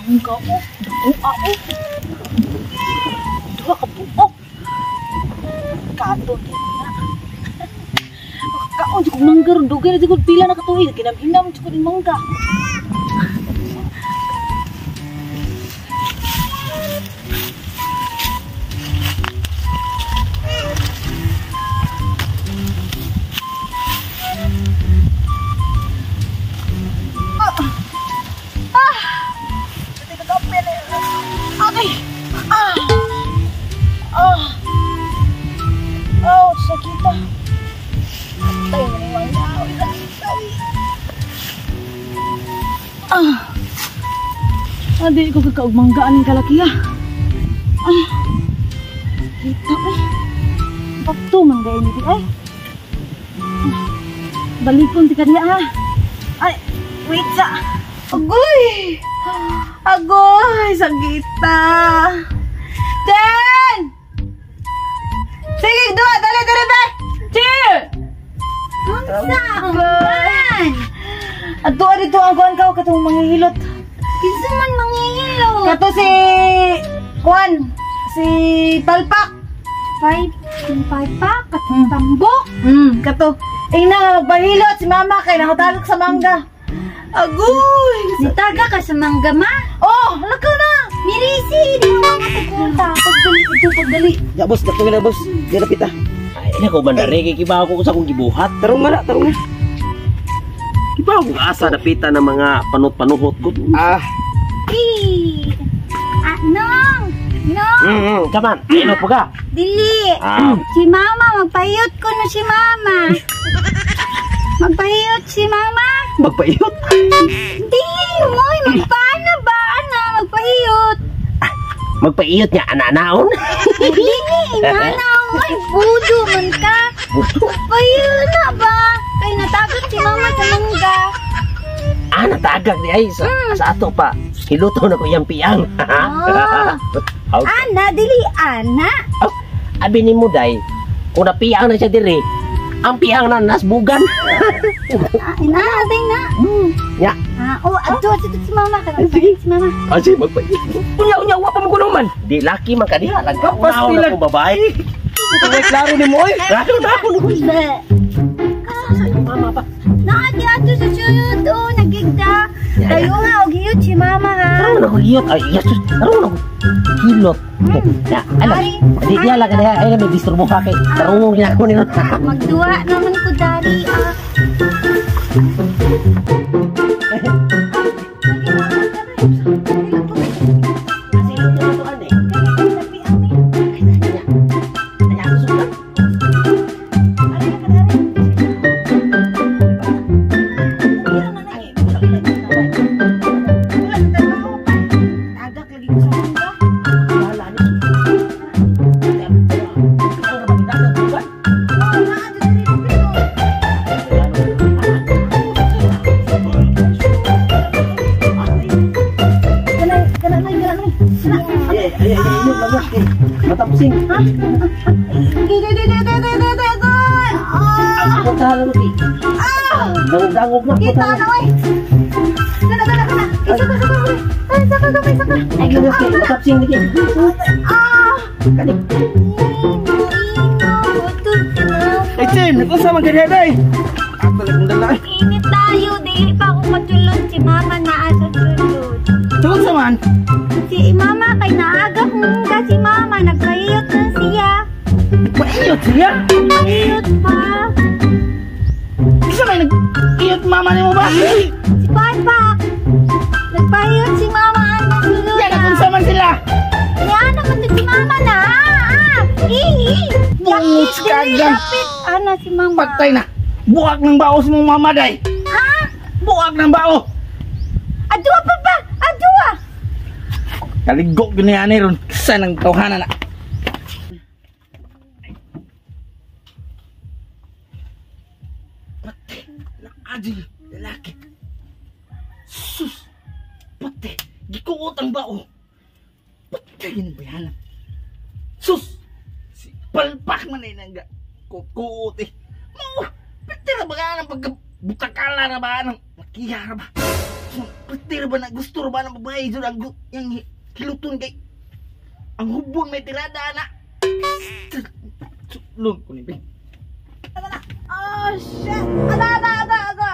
Mangga oh, dako oh. Duha ka buok. Kato di na. Kaon jud mangga ron, dugay na jud pila na ka tuig, ginam-hinam jud ko ning mangga. Adi ko kakaog mangga aning kalaki ah. Ah. Kita eh. Pakto man gay ni ay. Balikon ti kaniya ha. Ay, wait sa. Agoy. Agoy, sagita. Ten. Sige, duha, dali dali be. Cheer. Unsa man? Adto dito ang kuan ka katong manghihilot. Kinsa man manghihilot? Kato si kuan, si Palpak. Palpak katong tambok. Kato. Ingna nga magpahilot si mama kay nakatalok sa mangga. Agoy! Nitaga ka sa mangga ma? Oh, lakaw na. Mirisi, di mo mga tagpunta. Pagdali ito, pagdali. Ya boss, dato na boss. Di na pita. Ay, nako bandare kay kibaw ko sa akong gibuhat. Tarong mara, tarong na. Kibaw ko asa dapita ng mga panot-panuhot ko. Ah. Nong! Nong! Kaman, ano po ka? Dili! Ah. Si mama, magpahiyot ko na si mama. Magpahiyot si mama. Magpahiyot? Hindi! Moy, magpaano ba? Ana, magpahiyot. Ah, magpahiyot niya, ananaon? Dili, inanaon. Ay, budo man ka. Budo? Magpahiyot na ba? Kay natagot si mama sa mangga. Ah, natagag di ay sa ato pa. Hiluto na ko iyang piyang. Oh. Ana, dili ana. Oh, abi ni mo day, kung napiyang na siya diri, ang piyang na nasbugan. Ina, day na. Ya. Ah, oh, adto adto si mama kay si mama. Ah, sige magpahiyot. Unya-unya wa pa mo kuno man. Di laki man kaniya, lagkapas na ko babae. Kay klaro ni mo oy. Klaro na ako ni mo. Asa sa imong mama pa? Naadi ato sa suyod, oh, nagigda. Tayo nga, og hiyot si mama ha. Tarong na ko hiyot. Ay, Jesus, tarong na ko hilot. Ya, ala. Di diya lang kaniya, ay may disturbo ka kay. Tarong niya ako nino. Magduwa naman ko dari ah. Matapusing. Ha? Dangog na. Kita na oy. Kana kana kana. Isa ka ka. Ay, saka ka, saka. Ay, matapusing lagi. Ah. Kani. Ay, Chen, unsa man kay day? Ako lang dala. Init tayo, dili pa ako matulog si mama naa sa sulod. Tungod sa man? Si mama kay naaga mangga si mama, nagpahiyot na siya. Nagpahiyot siya? Nagpahiyot pa. Isa may nag-iyot mama nimo ba? Si Palpak. Nagpahiyot si mama ang sulod. Yan, kung sa man sila. Yan naman si mama na. Ah, Bungot ka. Ana si mama. Patay na. Buak ng bao sa mong mama day. Ha? Buak ng bao. Adua pa ba? Adua. Kaligo gini ani ron sa nang tawhana na. Pati na aji lalaki. Sus. Pati gikuot ang bao. Pati yun bayana. Sus. Si palpak man ay nangga kuot eh. Mo, pati ra ba ang pagbutakala ra ba ang lakiha ra ba? Pwede ba na gusto ra ba ng babae jud ang yang hiluton kay ang hubon may tirada na. Sulon ko ni be. Oh shit! Ada, ada, ada, ada.